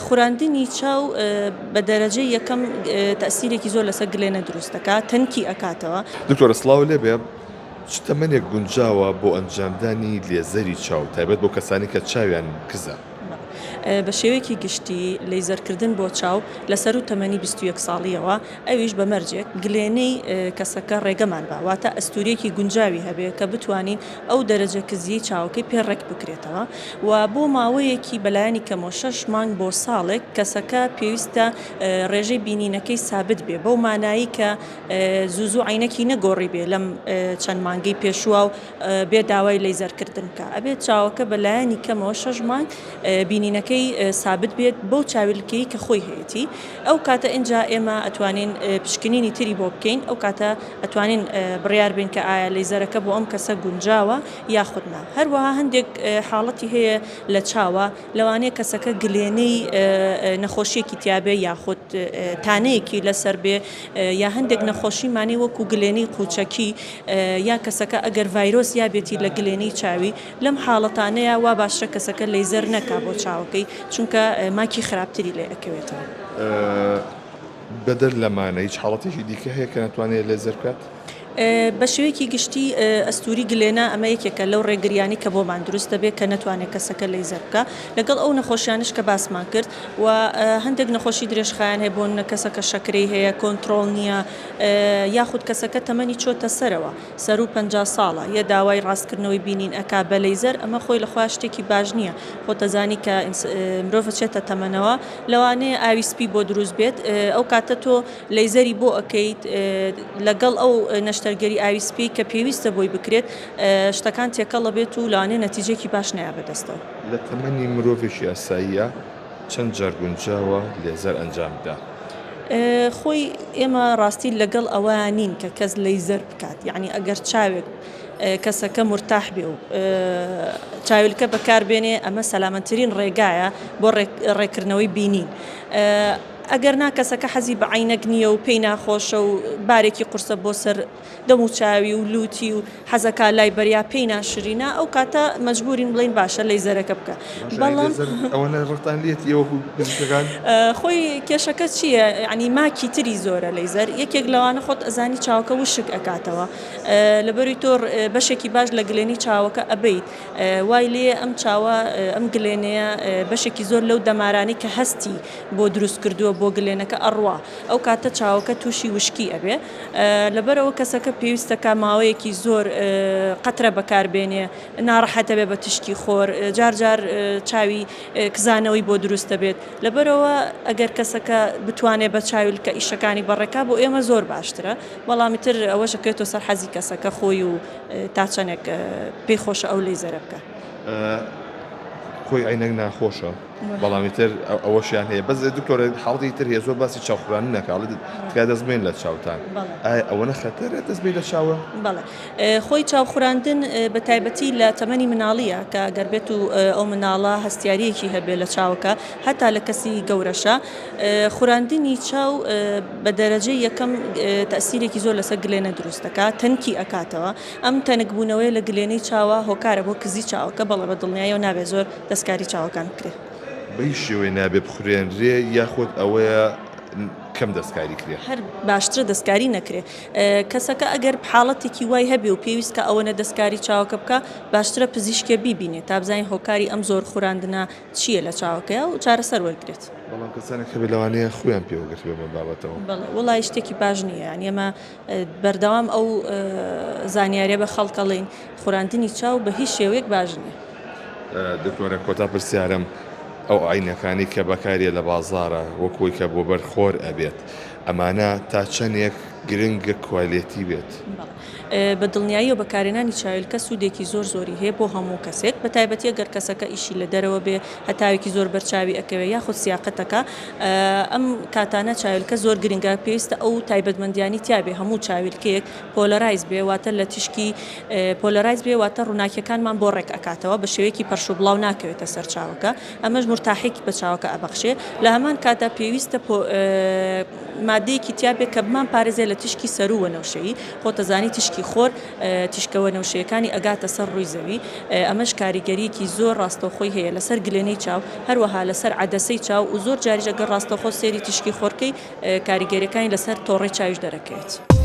خوراندنی چاو بە دەرەجەی یەکەم تەئسیرێکی زۆر لەسەر گلێنە دروست دەکات، تەنکی ئەکاتەوە. دکتۆرە سڵاو لێبێ چ تەمەنێک گونجاوە بۆ ئەنجامدانی لێزەری چاو تایبەت بۆ کەسانی کە چاویان کزە؟ بە شێوەیەکی گشتی لەیزەرکردن بۆ چاو لە سەروو تەمەنی 21 ساڵییەوە، ئەویش بە مەرجێک گلێنەی کەسەکە ڕێگەمان با، واتە ئەستوورییەکی گونجاوی هەبێ کە بتوانین ئەو دەرەجە کزییەی چاوەکەی پێ ڕێک بکرێتەوە و بۆ ماوەیەکی بەلایەنی کەمەوە شەش مانگ بۆ ساڵێک کەسەکە پێویستە ڕێژەی بینینەکەی سابت بێ بەو مانایەی کە زوو زوو عەینەکی نەگۆڕیبێ لەم چەند مانگەی پێشووە و بێ داوای لەیزەر کردن بکا ئەبێت چاوەکە بە لایەنی کەمەوە شەش مانگ بینینەکەی سابت بێت بەو چاویلکەی کە خۆی هەیەتی ئەو کاتە ئینجا ئێمە ئەتوانین پشکنینی تری بۆ بکەین ئەو کاتە ئەتوانین بڕیار بین کە ئایا لەیزەرەکە بۆ ئەم کەسە گونجاوە یاخود نا هەروەها هەندێک حاڵەتی هەیە لە چاوە لەوانەیە کەسەکە گلێنەی نەخۆشیەکی تیابێ یاخود تانەیەکی لەسەر بێ یا هەندێک نەخۆشیمانی وەکو گلێنەی قوچەکی یا کەسەکە ئەگەر ڤایرۆس یابێتی لە گلێنەی چاوی لەم حاڵەتانەیا وا باشترە کەسەکە لەیزەر نەکا بۆ چاوەکەی چونکە ماکی خراپتری لێ ئەکەوێتەوە. بەدەر لەمانە هیچ حاڵەتێکی دیکە هەیە کە نەتوانێت لەیزەر بکات؟ بە شێوەیەکی گشتی ئەستووری گلێنە ئەمە یەکێکە لەو ڕێگریانەی کە بۆمان دروست دەبێت کە نەتوانێت کەسەکە لەیزەر بکا لەگەڵ ئەو نەخۆشیانەش کە باسمان کرد و هەندێک نەخۆشی درێژخایەن هەیە بۆ نمونە کەسەکە شەکرەی هەیە کۆنترۆڵ نییە یاخود کەسەکە تەمەنی چۆتە سەرەوە سەروو 50 ساڵە یە داوای ڕاستکردنەوەی بینین ئەکا بە لەیزەر ئەمە خۆی لە خۆیا شتێکی باش نییە خۆت ئەزانی کە مرۆڤ ئەچێتە تەمەنەوە لەوانەیە ئاوی سپی بۆ دروست بێت ئەو کاتە تۆ لەیزەری بۆ ئەکەیت لەگەڵ ئەو نەشتەرگەری ئاوی سپی کە پێویستە بۆی بکرێت شتەکان تێکەڵ ئەبێت و لەوانەیە نەتیجەیەکی باش نەیا بەدەستەوە. لە تەمەنی مرۆڤێکی ئاساییا چەند جار گونجاوە لێزەر ئەنجام بدا؟ خۆی ئێمە ڕاستی لەگەڵ ئەوەیا نین کە کەس لەیزەر بکات یەعنی ئەگەر چاوێک کەسەکە مورتاح بێ و چاویلکە بەکار بێنێ ئەمە سەلامەترین ڕێگایە بۆ ڕێکردنەوەی بینین. ئەگەر نا کەسەکە حەزی بە عەینەک نییە و پێی ناخۆشە و بارێکی قورسە بۆ سەر دەم و چاوی و لوتی و حەزەکا لای بەریا پێی ناشرینە ئەو کاتە مەجبورین بڵێین باشە لەیزەرەکە بکە بەڵام ئەوەنە ڕقتان لێتی ئێوە وەکو پزیشکەکان؟ خۆی کێشەکە چییە یانی ماکی تری زۆرە لەیزەر یەکێک لەوانە خۆت ئەزانی چاوەکە وشک ئەکاتەوە لەبەری تۆ بەشێکی باش لە گلێنی چاوەکە ئەبەیت وای لێیە ئەم چاوە ئەم گلێنەیە بەشێکی زۆر لەو دەمارانەی کە هەستی بۆ دروست کردووە بۆ گلێنەکە ئەڕوا ئەو کاتە چاوەکە تووشی وشکی ئەبێ لەبەرئەوە کەسەکە پێویستە کە ماوەیەکی زۆر قەترە بەکار بێنێ ناڕەحەت ئەبێ بە تشکی خۆر جار جار چاوی کزانەوەی بۆ دروست دەبێت لەبەرئەوە ئەگەر کەسەکە بتوانێ بە چاویلکە ئیشەکانی بەڕێکا بۆ ئێمە زۆر باشترە بەڵام ئیتر ئەوەش ئەکەوێتەوە سەر حەزی کەسەکە خۆی و تا چەندێک پێی خۆشە ئەو لەیزەرە بکا. خۆی عەینەک ناخۆشە بەڵام ئیتر ئەوەشیان هەیە بەس دکتۆر حاڵەتی تر هەیە زۆر باسی چاوخوران نەکا ئەڵێ تکایە دەست بێن لە چاوتان ئایا ئەوەنە خەتەرە دەست بێ لە چاوە؟ بەڵێ خۆی چاوخوراندن بە تایبەتی لە تەمەنی مناڵیە کە گەر بێت و ئەو مناڵە هەستیاریەکی هەبێ لە چاوەکە هەتا لە کەسی گەورەشە خوراندنی چاو بە دەرەجەی یەکەم تەئسیرێکی زۆر لەسەر گلێنە دروست دەکات تەنکی ئەکاتەوە ئەم تەنک بوونەوەیە لە گلێنەی چاوە هۆکارە بۆ کزی چاوەکە بەڵێ بە دڵنیاییەوە نابێت زۆر دەستکاری چاوەکان بکرێت. بە هیچ شێوەیە نابێ بخورێنرێ یاخود ئەوەیە کەم دەستکاری کرێ؟ هەر باشترە دەستکاری نەکرێ کەسەکە ئەگەر حاڵەتێکی وای هەبێ و پێویست کا ئەوەنە دەستکاری چاوەکە بکا باشترە پزیشکێ بیبینێ تا بزانین هۆکاری ئەم زۆر خوراندنە چییە لە چاوەکەیا و چارەسەر وەرگرێت. بەڵام کەسانێک هەبێت لەوانەیە خویان پێوە گرتبێت بەم بابەتەوە. بەڵێ وەڵایی شتێکی باش نییە یانی ئێمە بەردەوام ئەو زانیاریە بە خەڵک ئەڵێین خوراندنی چاو بە هیچ شێوەیەک باش نییە. دکتۆرە کۆتا پرسیارم ئەو عەینەکانەی کە بەکاریە لە بازاڕە وەک ئەوەی کە بۆ بەر خۆر ئەبێت ئەمانە تا چەنێک گرنگە کوالێتی بێت؟ بە دڵنیاییەوە بەکارهێنانی چاویلکە سوودێکی زۆر زۆری هەیە بۆ هەموو کەسێک بە تایبەتی ئەگەر کەسەکە ئیشی لە دەرەوە بێ هەتاوێکی زۆر بەر چاوی ئەکەوێ یاخود سیاقەت ئەکا ئەم کاتانە چاویلکە زۆر گرنگە پێویستە ئەو تایبەتمەندیانی تیا بێ هەموو چاویلکەیەک polarize بێ واتە لە تیشکی polarize بێ واتە ڕووناکیەکانمان بۆ ڕێک ئەکاتەوە بە شێوەیەکی پەرش و بڵاو ناکەوێتە سەر چاوەکە ئەمەش مورتاحێکی بە چاوەکە ئەبەخشێ لە هەمان کاتدا پێویستە پۆ. مادەیەکی تیا بێت کە بمان پارێزێ لە تیشکی سەروو وەنەوشەیی، خۆت ئەزانی تیشکی خۆر تیشکە وەنەوشەیەکانی ئەگاتە سەر ڕووی زەوی، ئەمەش کاریگەریەکی زۆر ڕاستەوخۆی هەیە لەسەر گلێنەی چاو، هەروەها لەسەر عەدەسەی چاو و زۆر جاریش ئەگەر ڕاستەوخۆ سەیری تیشکی خۆر کەی کاریگەریەکانی لەسەر تۆڕەی چاویش دەرەکەوێت.